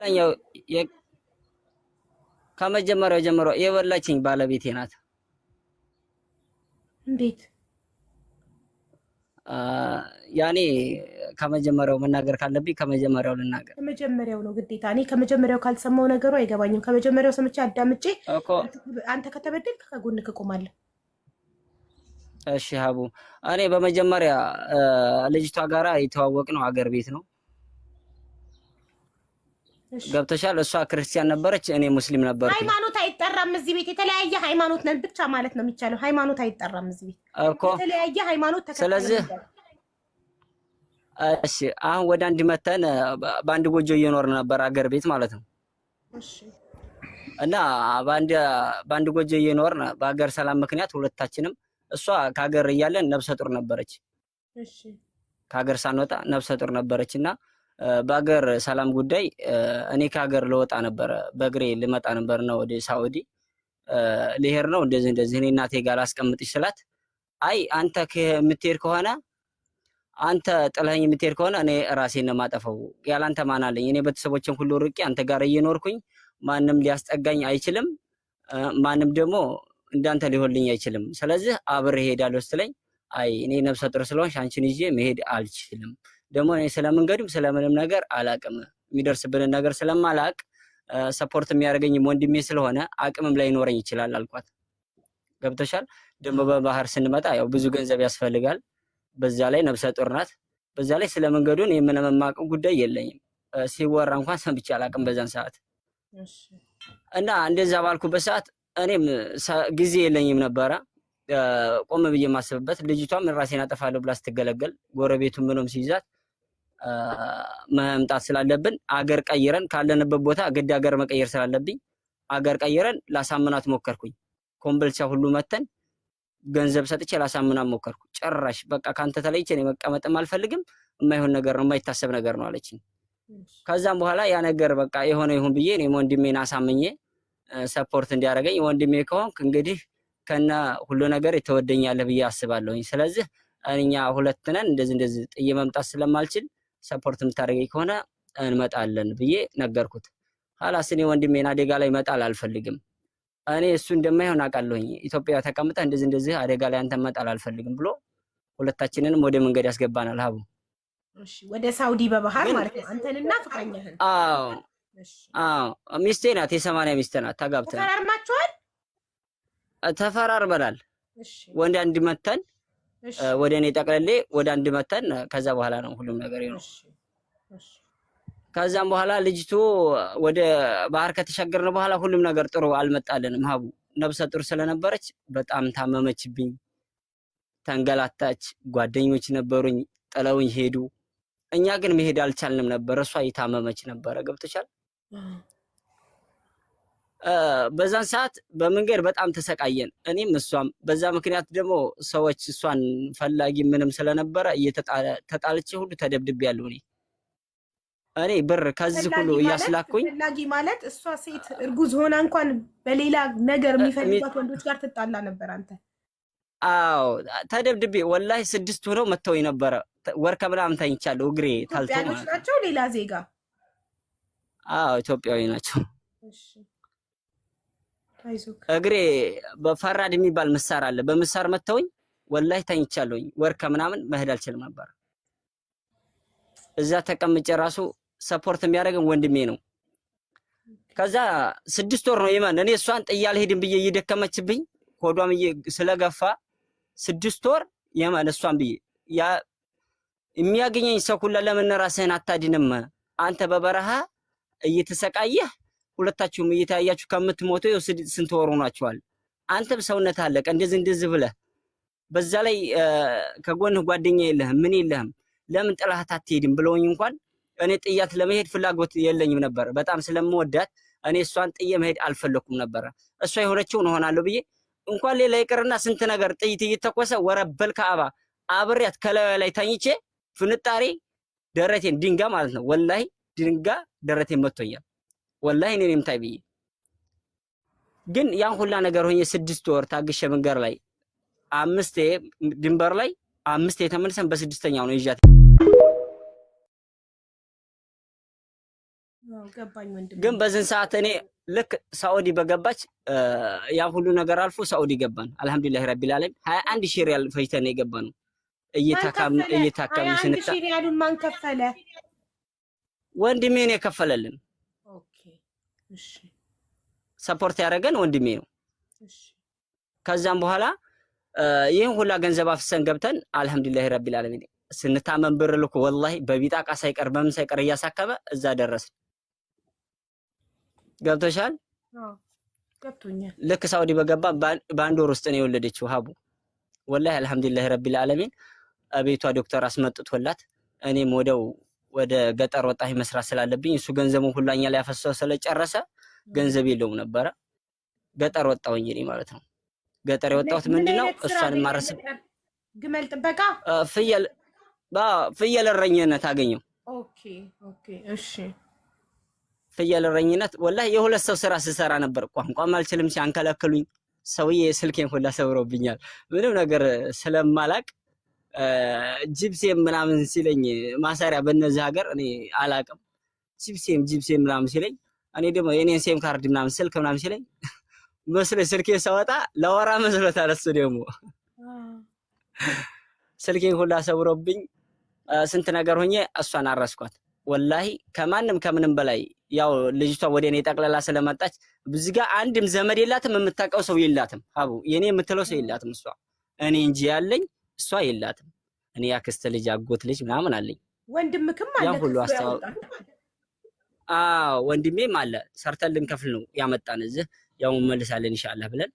ያው ከመጀመሪያው ጀምሮ የበላችኝ ባለቤቴ ናት። እንዴት? ያኔ ከመጀመሪያው መናገር ካለብኝ ከመጀመሪያው ልናገር። ከመጀመሪያው ነው ግዴታ። እኔ ከመጀመሪያው ካልሰማው ነገሩ አይገባኝም። ከመጀመሪያው ሰምቼ አዳምጬ እኮ አንተ ከተበደልክ ከጎንህ እቆማለሁ። እሺ ሀቡ፣ እኔ በመጀመሪያ ልጅቷ ጋራ የተዋወቅነው አገር ቤት ነው። ገብተሻል። እሷ ክርስቲያን ነበረች፣ እኔ ሙስሊም ነበርኩኝ። ሃይማኖት አይጠራም እዚህ ቤት። የተለያየ ሃይማኖት ነን ብቻ ማለት ነው የሚቻለው። ሃይማኖት አይጠራም እዚህ ቤት እኮ የተለያየ ሃይማኖት ተከታይ። ስለዚህ እሺ፣ አሁን ወደ አንድ መተን በአንድ ጎጆ እየኖርን ነበር፣ አገር ቤት ማለት ነው። እሺ። እና በአንድ ጎጆ እየኖርን በሀገር ሰላም ምክንያት ሁለታችንም፣ እሷ ከሀገር እያለን ነብሰ ጡር ነበረች። እሺ። ከሀገር ሳንወጣ ነብሰ ጡር ነበረች እና በሀገር ሰላም ጉዳይ እኔ ከሀገር ልወጣ ነበረ፣ በእግሬ ልመጣ ነበር ነው፣ ወደ ሳኡዲ ልሄድ ነው። እንደዚህ እንደዚህ እኔ እናቴ ጋር ላስቀምጥሽ ስላት፣ አይ አንተ የምትሄድ ከሆነ፣ አንተ ጥለኸኝ የምትሄድ ከሆነ እኔ ራሴን ነው የማጠፋው። ያላንተ ማን አለኝ? እኔ ቤተሰቦችን ሁሉ ርቄ አንተ ጋር እየኖርኩኝ ማንም ሊያስጠጋኝ አይችልም፣ ማንም ደግሞ እንዳንተ ሊሆንልኝ አይችልም። ስለዚህ አብሬ እሄዳለሁ ስትለኝ፣ አይ እኔ ነብሰ ጡር ስለሆንሽ አንቺን ይዤ መሄድ አልችልም። ደግሞ እኔ ስለመንገዱም ስለምንም ነገር አላቅም። የሚደርስብንን ነገር ስለማላቅ support የሚያደርገኝም ወንድሜ ስለሆነ አቅምም ላይኖረኝ ይችላል አልኳት። ገብቶሻል? ደግሞ በባህር ስንመጣ ያው ብዙ ገንዘብ ያስፈልጋል። በዛ ላይ ነብሰ ጡር ናት። በዛ ላይ ስለ መንገዱን የምንም የማውቀው ጉዳይ የለኝም። ሲወራ እንኳን ሰምቼ አላቅም በዛን ሰዓት። እና እንደዛ ባልኩበት ሰዓት እኔም ጊዜ የለኝም ነበረ ቆም ብዬ የማስብበት። ልጅቷም ራሴን አጠፋለሁ ብላ ስትገለገል ጎረቤቱ ምንም ሲይዛት መምጣት ስላለብን አገር ቀይረን ካለንበት ቦታ ግድ አገር መቀየር ስላለብኝ አገር ቀይረን ላሳምናት ሞከርኩኝ። ኮምቦልቻ ሁሉ መተን ገንዘብ ሰጥቼ ላሳምናት ሞከርኩ። ጭራሽ በቃ ካንተ ተለይቼ እኔ መቀመጥም አልፈልግም፣ የማይሆን ነገር ነው፣ የማይታሰብ ነገር ነው አለችኝ። ከዛም በኋላ ያ ነገር በቃ የሆነ ይሁን ብዬ እኔም ወንድሜን አሳምኜ support እንዲያደርገኝ፣ ወንድሜ ከሆንክ እንግዲህ ከነ ሁሉ ነገር የተወደኛለህ ብዬ አስባለሁኝ። ስለዚህ እኛ ሁለት ነን፣ እንደዚህ እንደዚህ ጥዬ መምጣት ስለማልችል support የምታደርገኝ ከሆነ እንመጣለን ብዬ ነገርኩት። ኋላስ እኔ ወንድሜን አደጋ ላይ መጣል አልፈልግም። እኔ እሱ እንደማይሆን አውቃለሁኝ። ኢትዮጵያ ተቀምጠህ እንደዚህ እንደዚህ አደጋ ላይ አንተ መጣል አልፈልግም ብሎ ሁለታችንንም ወደ መንገድ ያስገባናል ሀቡ። እሺ፣ ወደ ሳውዲ በባህር ማለት ነው። አንተንና ፍቅረኛህን? አዎ። እሺ። አዎ፣ ሚስቴ ናት፣ የሰማንያ ሚስቴ ናት። ተጋብተናል። ተፈራርማችኋል? ተፈራርመናል። እሺ። ወንድ አንድ መተን ወደ እኔ ጠቅልሌ ወደ አንድ መተን ከዛ በኋላ ነው ሁሉም ነገር ነው። እሺ እሺ ከዛም በኋላ ልጅቱ ወደ ባህር ከተሻገርን በኋላ ሁሉም ነገር ጥሩ አልመጣልንም። ሀቡ ነብሰ ጡር ስለነበረች በጣም ታመመችብኝ፣ ተንገላታች። ጓደኞች ነበሩኝ፣ ጥለውኝ ሄዱ። እኛ ግን መሄድ አልቻልንም ነበር። እሷ እየታመመች ነበረ። ገብቶሻል? በዛን ሰዓት በመንገድ በጣም ተሰቃየን፣ እኔም እሷም። በዛ ምክንያት ደግሞ ሰዎች እሷን ፈላጊ ምንም ስለነበረ እየተጣልቼ ሁሉ ተደብድቤያለሁ። እኔ ብር ከዚህ ሁሉ ፈላጊ ማለት እያስላኩኝ ፈላጊ ማለት እሷ ሴት እርጉዝ ሆና እንኳን በሌላ ነገር የሚፈልጓት ወንዶች ጋር ትጣላ ነበር አንተ? አዎ፣ ተደብድቤ ወላሂ 6 ሆነው መተውኝ ነበረ። ወር ከምናምን ተኝቻለሁ እግሬ ታልቶ ኢትዮጵያኖች ማለት ነው። ናቸው ሌላ ዜጋ? አዎ፣ ኢትዮጵያዊ ናቸው። እሺ፣ አይዞህ። እግሬ በፈራድ የሚባል ምሳር አለ። በምሳር መተውኝ ወላሂ ተኝቻለሁኝ። ወር ከምናምን መሄድ አልችልም ነበር። እዛ ተቀምጬ ራሱ support የሚያደርገኝ ወንድሜ ነው። ከዛ 6 ወር ነው የመን እኔ እሷን ጥዬ አልሄድም ብዬ እየደከመችብኝ ሆዷም ስለገፋ 6 ወር የመን እሷን ብዬ ያ የሚያገኘኝ ሰው ሁላ ለምን ራስህን አታድንም? አንተ በበረሃ እየተሰቃየህ ሁለታችሁም እየተያያችሁ ከምትሞቱ ይኸው ስንት ወር ሆኗችኋል። አንተም ሰውነት አለቀ እንደዚህ እንደዚህ ብለህ በዛ ላይ ከጎንህ ጓደኛ የለህም፣ ምን የለህም፣ ለምን ጥላሃት አትሄድም ብለውኝ እንኳን እኔ ጥያት ለመሄድ ፍላጎት የለኝም ነበር። በጣም ስለምወዳት እኔ እሷን ጥዬ መሄድ አልፈለኩም ነበረ። እሷ የሆነችውን እሆናለሁ ብዬ እንኳን ሌላ ይቅርና ስንት ነገር ጥይት እየተኮሰ ወረበል ከአባ አብሬያት ከላዩ ላይ ተኝቼ ፍንጣሪ ደረቴን ድንጋ ማለት ነው፣ ወላሂ ድንጋ ደረቴን መቶኛል። ወላሂ እኔን ይምታኝ ብዬ ግን ያን ሁላ ነገር ሆኜ 6 ወር ታግሼ መንገድ ላይ አምስቴ ድንበር ላይ አምስቴ ተመልሰን በስድስተኛው ነው ይዣት ገባኝ ወንድሜ። ግን በዚህን ሰዓት እኔ ልክ ሳኡዲ በገባች ያ ሁሉ ነገር አልፎ ሳኡዲ ገባን። الحمد لله رب العالمين 21 ሺህ ሪያል ፈጅተን የገባ ነው። ማን ከፈለ? እየታከምን 21 ስንታ ሺህ ሪያሉን ማን ከፈለ? ወንድሜ ነው የከፈለልን። Okay እሺ support ያደረገን ወንድሜ ነው። እሺ ከዛም በኋላ ይህን ሁላ ገንዘብ አፍሰን ገብተን الحمد لله رب العالمين ስንታመን ብር ልኮ والله በ بطاقة ሳይቀር በምን ሳይቀር እያሳከመ እዛ ደረስን። ገብቶሻል? አዎ ገብቶኛል። ልክ ሳውዲ በገባ በአንድ ወር ውስጥ ነው የወለደችው ሀቡ። والله الحمد لله رب العالمين ቤቷ ዶክተር አስመጥቶላት እኔም ወደው ወደ ገጠር ወጣሁ መስራት ስላለብኝ እሱ ገንዘቡን ሁላ እኛ ላይ ያፈሰው ስለጨረሰ ገንዘብ የለውም ነበረ። ገጠር ወጣሁኝ እኔ ማለት ነው። ገጠር የወጣሁት ምን ምንድነው አይነት ስራ እሷን ነው? ማረስ የገጠር ግመል ጥበቃ? ፍየል ፍየል እረኝነት አገኘው። Okay okay እሺ ፍየል እረኝነት والله የሁለት ሰው ስራ ስሰራ ነበር። ቋንቋም አልችልም፣ ሲያንከለክሉኝ ሰውዬ ስልኬን ሁላ ሰብሮብኛል። ምንም ነገር ስለማላቅ جيب SIM ምናምን ሲለኝ ማሰሪያ በእነዚህ ሀገር እኔ አላቅም። جيب SIM جيب SIM ምናምን ሲለኝ እኔ ደግሞ የኔን SIM card ምናምን ስልክ ምናምን ሲለኝ መስሎኝ ስልኬን ሳወጣ ለወራ መስሎታል። እሱ ደግሞ ስልኬን ሁላ ሰብሮብኝ ስንት ነገር ሆኜ እሷን አረስኳት። والله ከማንም ከምንም በላይ ያው ልጅቷ ወደ እኔ ጠቅላላ ስለመጣች እዚህ ጋር አንድም ዘመድ የላትም፣ የምታውቀው ሰው የላትም። ሀቡ የኔ የምትለው ሰው የላትም እሷ እኔ እንጂ ያለኝ እሷ የላትም። እኔ ያክስት ልጅ አጎት ልጅ ምናምን አለኝ። ወንድምክም አለ ያን ሁሉ ከፍሎ አስተዋ ያወጣል። አዎ ወንድሜም አለ። ሰርተን ልንከፍል ነው ያመጣን እዚህ ያው እንመልሳለን ኢንሻአላህ ብለን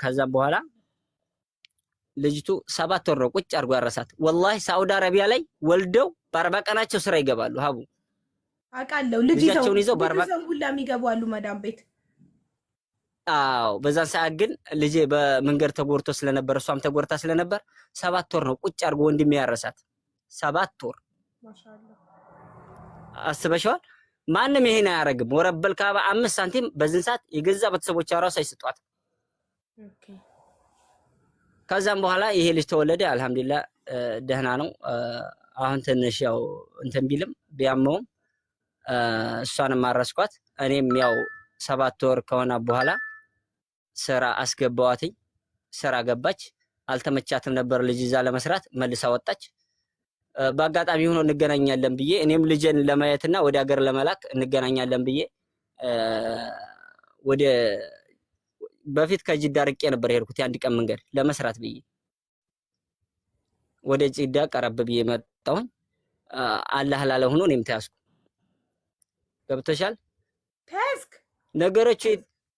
ከዛም በኋላ ልጅቱ 7 ወር ነው ቁጭ አድርጎ ያረሳት። والله ሳኡዲ አረቢያ ላይ ወልደው በ40 ቀናቸው ስራ ይገባሉ። ሀቡ አውቃለሁ። ልጅ ይዘው ልጃቸውን ይዘው ልጅ በአርባ ይዘው ሁላ የሚገቡ አሉ መዳም ቤት። አዎ በዛን ሰዓት ግን ልጄ በመንገድ ተጎድቶ ስለነበር እሷም ተጎድታ ስለነበር 7 ወር ነው ቁጭ አድርጎ ወንድሜ ያረሳት። 7 ወር ማሻአላህ። አስበሽዋል? ማንም ይሄን አያረግም። ورب الكعبة 5 ሳንቲም በዚህን ሰዓት የገዛ ቤተሰቦቿ ራሱ አይሰጧትም። Okay ከዛም በኋላ ይሄ ልጅ ተወለደ። الحمد لله ደህና ነው። አሁን ትንሽ ያው እንትን ቢልም ቢያመውም እሷንም አረስኳት። እኔም ያው 7 ወር ከሆነ በኋላ ስራ አስገባዋትኝ። ስራ ገባች። አልተመቻትም ነበር ልጅ ይዛ ለመስራት መልሳ ወጣች። በአጋጣሚ ሆኖ እንገናኛለን ብዬ እኔም ልጄን ለማየትና ወደ ሀገር ለመላክ እንገናኛለን ብዬ ወደ በፊት ከጅዳ ርቄ ነበር የሄድኩት የአንድ ቀን መንገድ ለመስራት ብዬ ወደ ጅዳ ቀረብ ብዬ መጣሁኝ። አላህ ላለ ሆኖ እኔም ተያዝኩ። ገብቶሻል? ተያዝክ? ነገሮች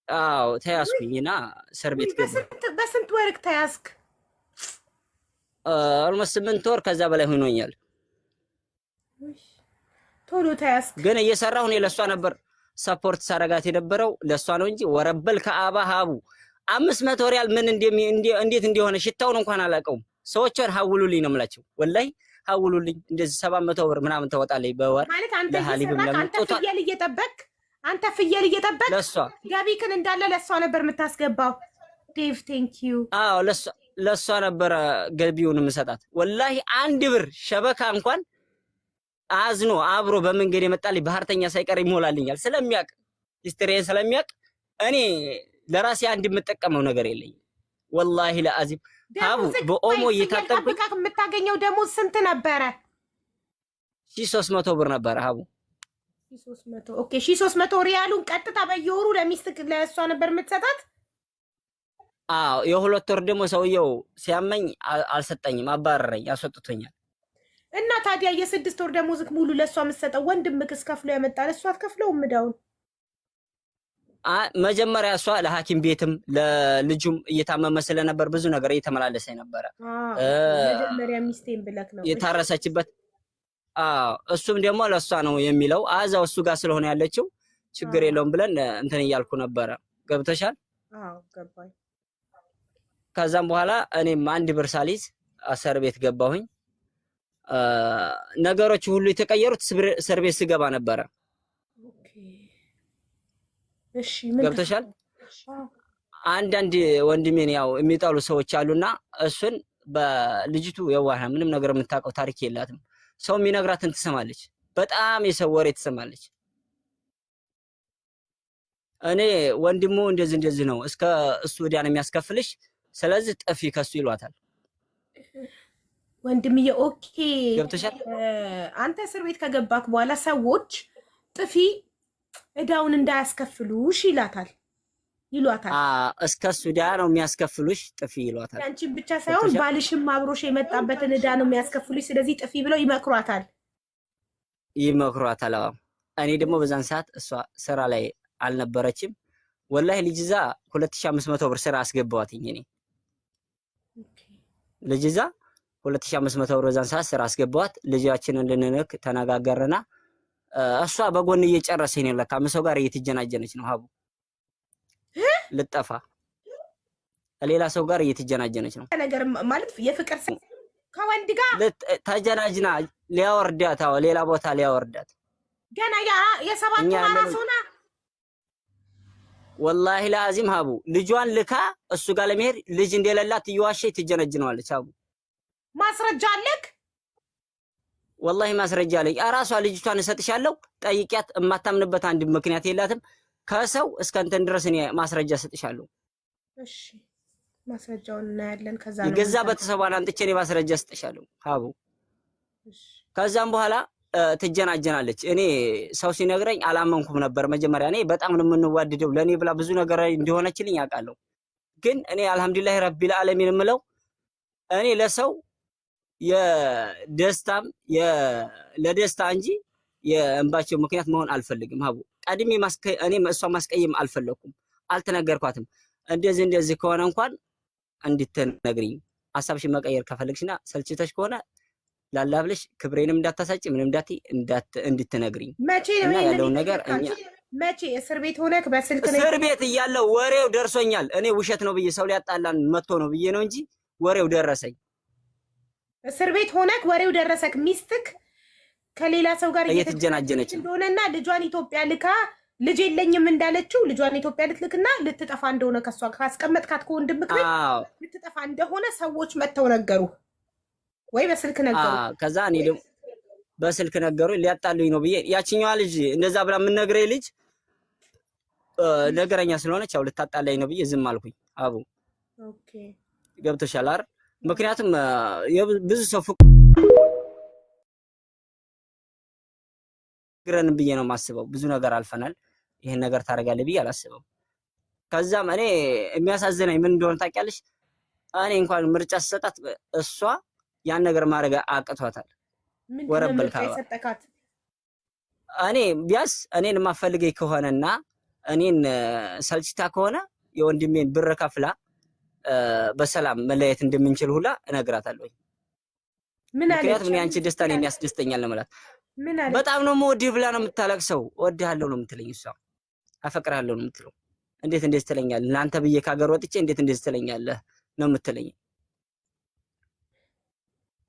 አዎ ተያዝኩኝና እስር ቤት ገባሁ። በስንት ወርክ ተያዝክ? Almost 8 ወር ከዛ በላይ ሆኖኛል። ቶሎ ተያዝክ። ግን እየሰራሁ እኔ ለእሷ ነበር support ሳረጋት የነበረው ለእሷ ነው እንጂ ورب الكعبة ሀቡ 500 ሪያል ምን እንዴት እንደሆነ ሽታውን እንኳን አላውቀውም። ሰዎችን ሀውሉልኝ ነው የምላቸው። والله ሀውሉልኝ እንደዚህ 700 ብር ምናምን ተወጣለኝ በወር ማለት አንተ ለ حليب ም እየሰራክ ለምን አንተ ጦቷ ፍየል እየጠበቅ አንተ ፍየል እየጠበቅ ለእሷ ገቢክን እንዳለ ለእሷ ነበር የምታስገባው። ዴቭ thank you። አዎ ለእሷ ነበረ ገቢውን የምሰጣት። والله አንድ ብር شبكة እንኳን አዝኖ አብሮ በመንገድ የመጣልኝ ባህርተኛ ሳይቀር ይሞላልኛል። ስለሚያውቅ history ዬን ስለሚያውቅ እኔ ለራሴ አንድ የምጠቀመው ነገር የለኝም። والله العظيم ሀቡ ደሞዝ በኦሞ ፍየል እየታጠብኩኝ ጠብቀህ የምታገኘው ደሞዝ ስንት ነበረ? 1300 ብር ነበረ ሀቡ። 1300። Okay 1300 ሪያሉን ቀጥታ በየወሩ ለሚስት ለእሷ ነበር የምትሰጣት? አዎ የሁለት ወር ደግሞ ሰውየው ሲያመኝ አልሰጠኝም፣ አባረረኝ፣ አስወጥቶኛል። እና ታዲያ የ6 ወር ደሞዝክ ሙሉ ለእሷ የምትሰጠው ወንድምክስ ከፍሎ ያመጣል፣ እሷ አትከፍለውም እዳውን? መጀመሪያ እሷ ለሐኪም ቤትም ለልጁም እየታመመ ስለነበር ብዙ ነገር እየተመላለሰ ነበረ። መጀመሪያ ሚስቴን ብለክ ነው የታረሰችበት። አዎ እሱም ደግሞ ለእሷ ነው የሚለው አዛው እሱ ጋር ስለሆነ ያለችው ችግር የለውም ብለን እንትን እያልኩ ነበረ። ገብተሻል? አዎ ገባኝ። ከዛም በኋላ እኔም አንድ ብር ሳልይዝ እስር ቤት ገባሁኝ። ነገሮች ሁሉ የተቀየሩት እስር ቤት ስገባ ነበረ። Okay እሺ ምን ገብተሻል? አንዳንድ ወንድሜን ያው የሚጠሉ ሰዎች አሉና እሱን በልጅቱ የዋህ ምንም ነገር የምታውቀው ታሪክ የላትም። ሰው የሚነግራትን ትሰማለች። በጣም የሰው ወሬ ትሰማለች። እኔ ወንድሙ እንደዚህ እንደዚህ ነው እስከ እሱ ወዲያ ነው የሚያስከፍልሽ፣ ስለዚህ ጥፊ ከሱ ይሏታል። ወንድምዬ okay፣ ገብቶሻል? አንተ እስር ቤት ከገባክ በኋላ ሰዎች ጥፊ እዳውን እንዳያስከፍሉሽ ይላታል ይሏታል። እስከ እሱ ዕዳ ነው የሚያስከፍሉሽ፣ ጥፊ ይሏታል። ያንቺን ብቻ ሳይሆን ባልሽም አብሮሽ የመጣበትን ዕዳ ነው የሚያስከፍሉሽ፣ ስለዚህ ጥፊ ብለው ይመክሯታል ይመክሯታል። አዎ። እኔ ደግሞ በዛን ሰዓት እሷ ስራ ላይ አልነበረችም። ወላሂ ልጅ ይዛ 2500 ብር ስራ አስገባዋትኝ። እኔ ልጅ ይዛ 2500 ብር በዛን ሰዓት ስራ አስገባዋት። ልጃችንን ልንልክ ተነጋገርና እሷ በጎን እየጨረሰኝ ነው። ለካ ሰው ጋር እየተጀናጀነች ነው ሀቡ ልጠፋ ሌላ ሰው ጋር እየተጀናጀነች ነው። ነገር ማለት የፍቅር ከወንድ ጋር ተጀናጅና ሊያወርዳት፣ አዎ ሌላ ቦታ ሊያወርዳት ገና የሰባት አራስ ሆና ወላሂ ለአዚም ሀቡ ልጇን ልካ እሱ ጋር ለመሄድ ልጅ እንደሌላት እየዋሸች ትጀነጅነዋለች። ሀቡ ማስረጃ አለክ? ወላሂ ማስረጃ አለኝ። እራሷ ልጅቷን እሰጥሻለሁ፣ ጠይቂያት። የማታምንበት አንድ ምክንያት የላትም። ከሰው እስከ እንትን ድረስ እኔ ማስረጃ እሰጥሻለሁ። እሺ ማስረጃውን እናያለን። ከዛ የገዛ ቤተሰቧን አምጥቼ እኔ ማስረጃ እሰጥሻለሁ ሀቡ። ከዛም በኋላ ትጀናጀናለች። እኔ ሰው ሲነግረኝ አላመንኩም ነበር መጀመሪያ። እኔ በጣም ነው የምንዋደደው፣ ለእኔ ብላ ብዙ ነገር እንደሆነችልኝ አውቃለሁ። ግን እኔ አልሐምዱሊላህ ረቢል ዓለሚን የምለው እኔ ለሰው የደስታም ለደስታ እንጂ የእንባቸው ምክንያት መሆን አልፈልግም። ሀቡ ቀድሜ እኔ እሷ ማስቀየም አልፈለኩም፣ አልተነገርኳትም። እንደዚህ እንደዚህ ከሆነ እንኳን እንድትነግሪኝ ሀሳብሽን መቀየር ከፈለግሽና ሰልችተሽ ከሆነ ላላ ብለሽ ክብሬንም እንዳታሳጭ ምንም እንዳትይ እንድትነግሪኝ መቼ ነው እና ያለውን ነገር እኛ መቼ እስር ቤት ሆነክ በስልክ ነው? እስር ቤት እያለሁ ወሬው ደርሶኛል። እኔ ውሸት ነው ብዬ ሰው ሊያጣላን መጥቶ ነው ብዬ ነው እንጂ ወሬው ደረሰኝ። እስር ቤት ሆነክ ወሬው ደረሰክ። ሚስትክ ከሌላ ሰው ጋር እየተጀናጀነች እንደሆነና ልጇን ኢትዮጵያ ልካ ልጅ የለኝም እንዳለችው ልጇን ኢትዮጵያ ልትልክና ልትጠፋ እንደሆነ ከሷ ካስቀመጥካት ከወንድምክ ቤት ልትጠፋ እንደሆነ ሰዎች መጥተው ነገሩ ወይ በስልክ ነገሩ። ከዛ እኔ ደግሞ በስልክ ነገሩ ሊያጣሉኝ ነው ብዬ ያችኛዋ ልጅ እንደዛ ብላ የምነግረኝ ልጅ ነገረኛ ስለሆነች ያው ልታጣላኝ ነው ብዬ ዝም አልኩኝ። አቡ okay ገብቶሻል አይደል? ምክንያቱም ብዙ ሰው ፍቅረን ብዬ ነው የማስበው። ብዙ ነገር አልፈናል። ይሄን ነገር ታደርጋለህ ብዬ አላስበው። ከዛም እኔ የሚያሳዝነኝ ምን እንደሆነ ታውቂያለሽ? እኔ እንኳን ምርጫ ስሰጣት እሷ ያን ነገር ማድረግ አቅቷታል። ወረበል እኔ ቢያንስ እኔን የማፈልገኝ ከሆነና እኔን ሰልችታ ከሆነ የወንድሜን ብር ከፍላ በሰላም መለየት እንደምንችል ሁላ እነግራታለሁ። ምክንያቱም እኔ አንቺ ደስታ እኔን ያስደስተኛል ነው የምላት። በጣም ነው የምወድህ ብላ ነው የምታለቅሰው። እወድሃለሁ ነው የምትለኝ እሷ፣ አፈቅርሃለሁ ነው የምትለው። እንዴት እንደዚህ ትለኛለህ? ለአንተ ብዬ ከሀገር ወጥቼ እንዴት እንደዚህ ትለኛለህ ነው የምትለኝ።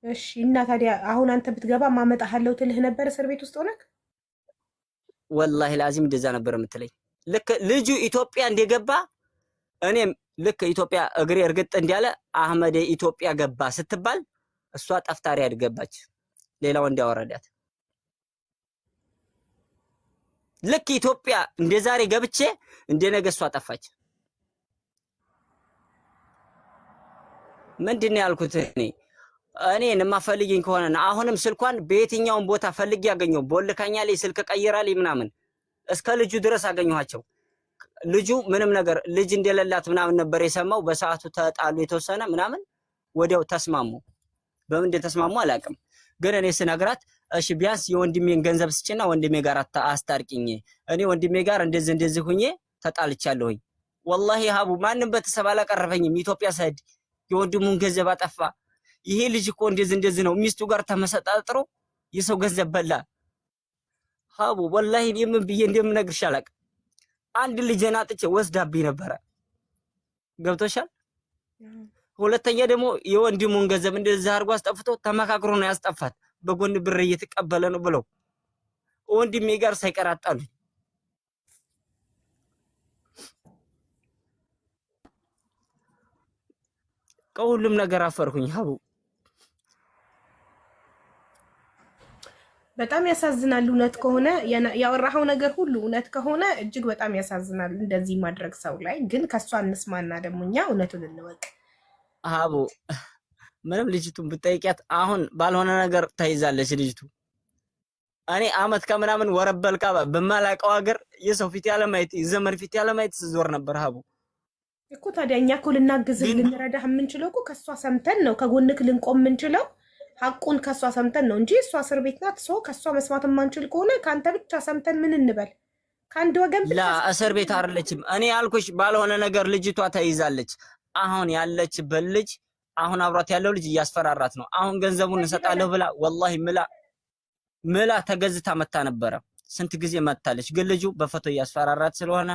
እሺ እና ታዲያ አሁን አንተ ብትገባ ማመጣሃለሁ ትልህ ነበር እስር ቤት ውስጥ ሆነክ? ወላሂ ላዚም እንደዛ ነበር የምትለኝ። ልክ ልጁ ኢትዮጵያ እንደገባ እኔም ልክ ኢትዮጵያ እግሬ እርግጥ እንዳለ አህመድ ኢትዮጵያ ገባ ስትባል እሷ ጠፍታ ሪያድ ገባች። ሌላ ወንድ ያወረዳት። ልክ ኢትዮጵያ እንደ ዛሬ ገብቼ እንደ ነገ እሷ ጠፋች። ምንድን ነው ያልኩት? እኔ እኔን የማፈልግኝ ከሆነ አሁንም ስልኳን በየትኛውም ቦታ ፈልጌ ያገኘው ቦልካኛ ላይ ስልክ ቀይራልኝ ምናምን እስከ ልጁ ድረስ አገኘኋቸው። ልጁ ምንም ነገር ልጅ እንደሌላት ምናምን ነበር የሰማው። በሰዓቱ ተጣሉ የተወሰነ ምናምን፣ ወዲያው ተስማሙ። በምን እንደተስማሙ አላውቅም፣ ግን እኔ ስነግራት እሺ ቢያንስ የወንድሜን ገንዘብ ስጭና ወንድሜ ጋር አስታርቂኝ፣ እኔ ወንድሜ ጋር እንደዚህ እንደዚህ ሁኜ ተጣልቻለሁኝ። ወላሂ ሀቡ ማንም ቤተሰብ አላቀረበኝም። ኢትዮጵያ ስሄድ የወንድሙን ገንዘብ አጠፋ። ይሄ ልጅ እኮ እንደዚህ እንደዚህ ነው፣ ሚስቱ ጋር ተመሰጣጥሮ የሰው ገንዘብ በላ። ሀቡ ወላሂ እኔ ምን ብዬ እንደምነግርሽ አላውቅም። አንድ ልጄን አጥቼ ወስዳብኝ ነበረ። ገብቶሻል? ሁለተኛ ደግሞ የወንድሙን ገንዘብ እንደዚህ አድርጎ አስጠፍቶ ተመካክሮ ነው ያስጠፋት። በጎን ብር እየተቀበለ ነው ብለው ወንድሜ ጋር ሳይቀር አጣሉኝ። ከሁሉም ነገር አፈርኩኝ ሀቡ። በጣም ያሳዝናል። እውነት ከሆነ ያወራኸው ነገር ሁሉ እውነት ከሆነ እጅግ በጣም ያሳዝናል። እንደዚህ ማድረግ ሰው ላይ ግን ከእሷ እንስማና ደግሞ እኛ እውነቱን እንወቅ። ሀቡ ምንም ልጅቱን ብጠይቂያት አሁን ባልሆነ ነገር ተይዛለች ልጅቱ። እኔ አመት ከምናምን ወረበል ካባ በማላውቀው ሀገር የሰው ፊት ያለማየት የዘመድ ፊት ያለማየት ስዞር ነበር ሀቡ እኮ። ታዲያ እኛ እኮ ልናግዝህ ልንረዳህ የምንችለው እኮ ከእሷ ሰምተን ነው። ከጎንክ ልንቆም የምንችለው ሐቁን ከእሷ ሰምተን ነው እንጂ እሷ እስር ቤት ናት። ሰው ከእሷ መስማት የማንችል ከሆነ ከአንተ ብቻ ሰምተን ምን እንበል? ከአንድ ወገን ብቻ ላ እስር ቤት አይደለችም። እኔ ያልኩሽ ባልሆነ ነገር ልጅቷ ተይዛለች። አሁን ያለችበት ልጅ አሁን አብሯት ያለው ልጅ እያስፈራራት ነው። አሁን ገንዘቡን እንሰጣለሁ ብላ ወላሂ ምላ ምላ ተገዝታ መታ ነበረ። ስንት ጊዜ መታለች። ግን ልጁ በፎቶ እያስፈራራት ስለሆነ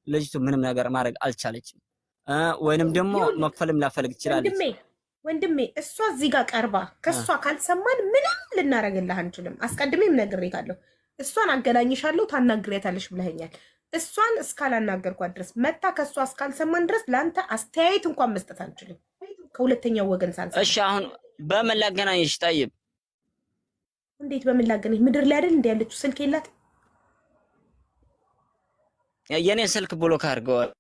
ልጅቱ ምንም ነገር ማድረግ አልቻለችም። ወይንም ደግሞ መክፈልም ላፈልግ ትችላለች። ወንድሜ እሷ እዚህ ጋር ቀርባ ከእሷ ካልሰማን ምንም ልናደርግልህ አንችልም። አስቀድሜም ነግሬካለሁ። እሷን አገናኝሻለሁ ታናግሪያታለሽ ብለኸኛል። እሷን እስካላናገርኳት ድረስ መታ ከእሷ እስካልሰማን ድረስ ለአንተ አስተያየት እንኳን መስጠት አንችልም፣ ከሁለተኛው ወገን ሳንሰማ። እሺ አሁን በምን ላገናኝሽ? ጠይብ እንዴት በምን ላገናኝ? ምድር ላይ አይደል እንደ ያለችው ስልክ የላትም። የኔን ስልክ block አድርገዋል።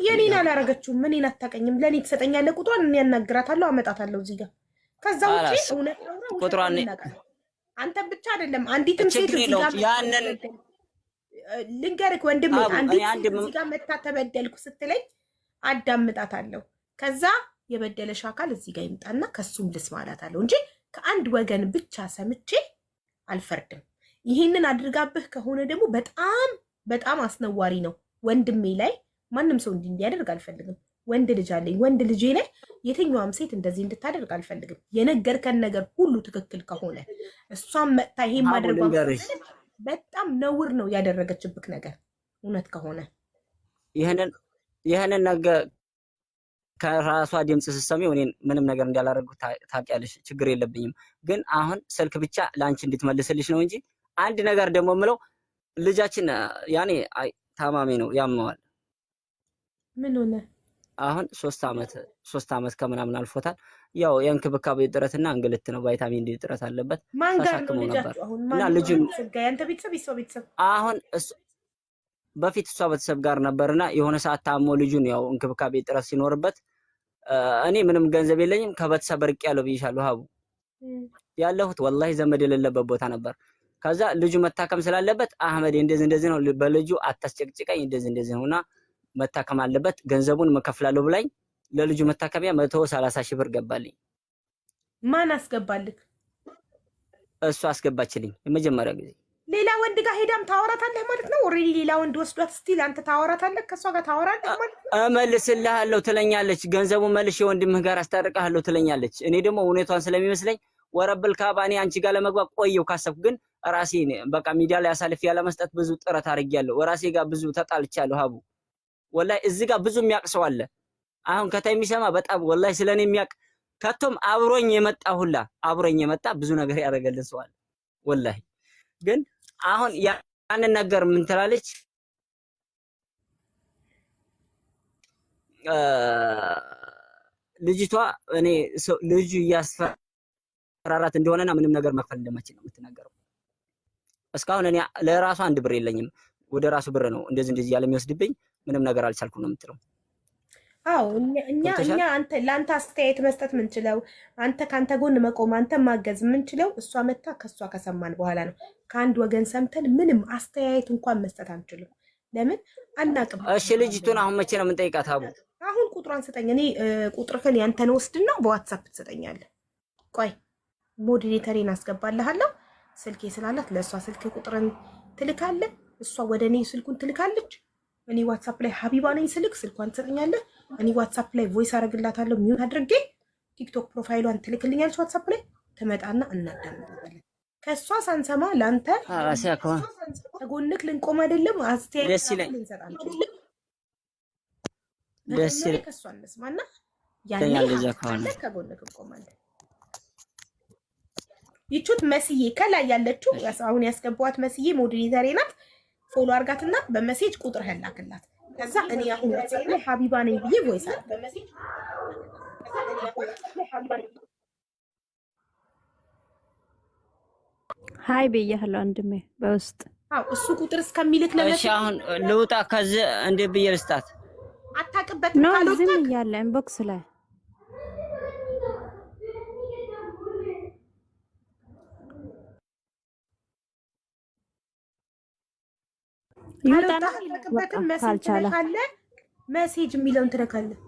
የኔን አላረገችውም። እኔን አታውቀኝም። ለእኔ ትሰጠኛለህ ቁጥሯን፣ እኔ ያናግራታለሁ፣ አመጣታለሁ እዚህ ጋር። ከዛ ውጪ እውነት ቁጥሯን አንተ ብቻ አይደለም አንዲትም ሴት እዚህ ጋር ያንን ልንገርህ ወንድሜ፣ አንዲት ሴት እዚህ ጋር መታ ተበደልኩ ስትለኝ አዳምጣታለሁ። ከዛ የበደለሽ አካል እዚህ ጋር ይምጣና ከሱም ልስማ እላታለሁ እንጂ ከአንድ ወገን ብቻ ሰምቼ አልፈርድም። ይህንን አድርጋብህ ከሆነ ደግሞ በጣም በጣም አስነዋሪ ነው። ወንድሜ ላይ ማንም ሰው እንዲህ እንዲያደርግ አልፈልግም። ወንድ ልጅ አለኝ። ወንድ ልጄ ላይ የትኛዋም ሴት እንደዚህ እንድታደርግ አልፈልግም። የነገርከን ነገር ሁሉ ትክክል ከሆነ እሷም መጥታ ይሄን ማድረጓ በጣም ነውር ነው ያደረገችብክ ነገር እውነት ከሆነ ይህንን ነገር ከራሷ ድምፅ ስትሰሚው እኔን ምንም ነገር እንዳላደረጉ ታውቂያለሽ። ችግር የለብኝም። ግን አሁን ስልክ ብቻ ለአንቺ እንድትመልስልሽ ነው እንጂ አንድ ነገር ደግሞ የምለው ልጃችን ያኔ ታማሚ ነው፣ ያመዋል። ምን ሆነ አሁን 3 ዓመት ከምናምን አልፎታል። ያው የእንክብካቤ እጥረትና እንግልት ነው። ቫይታሚን ዲ እጥረት አለበት። ማን ጋር ነው ልጃችሁ አሁን? እና ልጁን ያንተ ቤተሰብ የእሷ ቤተሰብ? አሁን በፊት እሷ ቤተሰብ ጋር ነበርና የሆነ ሰዓት ታሞ ልጁን ያው እንክብካቤ እጥረት ሲኖርበት እኔ ምንም ገንዘብ የለኝም ከቤተሰብ ርቄ ያለው ብዬሻለሁ። ሀቡ ያለሁት ወላሂ ዘመድ የሌለበት ቦታ ነበር። ከዛ ልጁ መታከም ስላለበት አህመድ እንደዚህ እንደዚህ ነው፣ በልጁ አታስጨቅጭቀኝ፣ እንደዚህ እንደዚህ ነውና መታከም አለበት፣ ገንዘቡን መከፍላለሁ ብላኝ ለልጁ መታከሚያ 130,000 ብር ገባልኝ። ማን አስገባልክ? እሱ አስገባችልኝ የመጀመሪያ ጊዜ። ሌላ ወንድ ጋር ሄዳም ታወራታለህ ማለት ነው። Already ሌላ ወንድ ወስዷት still አንተ ታወራታለህ፣ ከእሷ ጋር ታወራለህ ማለት ነው። እመልስልሃለሁ ትለኛለች፣ ገንዘቡን መልሼ ወንድምህ ጋር አስታርቅሃለሁ ትለኛለች። እኔ ደግሞ እውነቷን ስለሚመስለኝ ወረብል ካባ እኔ አንቺ ጋር ለመግባት ቆየው ካሰብኩ ግን ራሴ በቃ ሚዲያ ላይ አሳልፌ ያለመስጠት ብዙ ጥረት አድርጌያለሁ። ራሴ ጋር ብዙ ተጣልቻለሁ። ሀቡ ወላሂ እዚህ ጋር ብዙ የሚያውቅ ሰው አለ። አሁን ከታ የሚሰማ በጣም ወላሂ ስለኔ የሚያውቅ ከቶም አብሮኝ የመጣ ሁላ አብሮኝ የመጣ ብዙ ነገር ያደረገልን ሰው አለ። ወላሂ ግን አሁን ያንን ነገር ምን ትላለች? ልጅቷ እኔ ልጁ እያስፈራራት እንደሆነና ምንም ነገር መክፈል እንደማችል ነው የምትናገረው። እስካሁን እኔ ለራሱ አንድ ብር የለኝም። ወደ ራሱ ብር ነው እንደዚህ እንደዚህ ያለ የሚወስድብኝ ምንም ነገር አልቻልኩም ነው የምትለው። አዎ እኛ እኛ አንተ ለአንተ አስተያየት መስጠት የምንችለው አንተ ከአንተ ጎን መቆም አንተ ማገዝ የምንችለው እሷ መታ ከእሷ ከሰማን በኋላ ነው። ከአንድ ወገን ሰምተን ምንም አስተያየት እንኳን መስጠት አንችልም። ለምን አናቅም። እሺ ልጅቱን አሁን መቼ ነው የምንጠይቃት? አቡ አሁን ቁጥሯን ስጠኝ። እኔ ቁጥርህን ያንተን ወስድና በዋትሳፕ ትሰጠኛለህ። ቆይ moderator ኤን አስገባልሃለሁ። ስልኬ ስላላት ለእሷ ስልክ ቁጥርን ትልካለህ። እሷ ወደ እኔ ስልኩን ትልካለች። እኔ ዋትሳፕ ላይ ሀቢባ ነኝ ስልክ ስልኳን ትሰጠኛለህ። እኔ ዋትሳፕ ላይ voice አደርግላታለሁ mute አድርጌ ቲክቶክ profile ሏን ትልክልኛለች። ዋትሳፕ ላይ ትመጣና እናዳምጣለን። ከእሷ ሳንሰማ ለአንተ ከጎንክ ልንቆም አይደለም አስተያየት ልንሰጥ አንችልም። ደስ ይለኛል። ከእሷ እንስማና ያኔ ከጎንክ እንቆማለን። ይቹት መስዬ ከላይ ያለችው አሁን ያስገባዋት መስዬ moderator ኤ ናት። Follow አርጋትና በ message ቁጥር ላክላት። ከዛ እኔ አሁን ላይ ሀቢባ ነኝ ብዬ voice አለ። Hi ብያለሁ ወንድሜ በውስጥ። አዎ፣ እሱ ቁጥር እስከሚልክ እሺ ለመሲ አሁን ልውጣ ከዚህ እንዴት ብዬ ልስጣት? አታውቅበትም። No፣ ዝም ካልወጣክ እያለ inbox ላይ። ይውጣና ካልወጣህ ይላክ በቃ አታውቅበትም። Message ካልቻለ። ትነካለህ። Message የሚለውን ትነካለህ።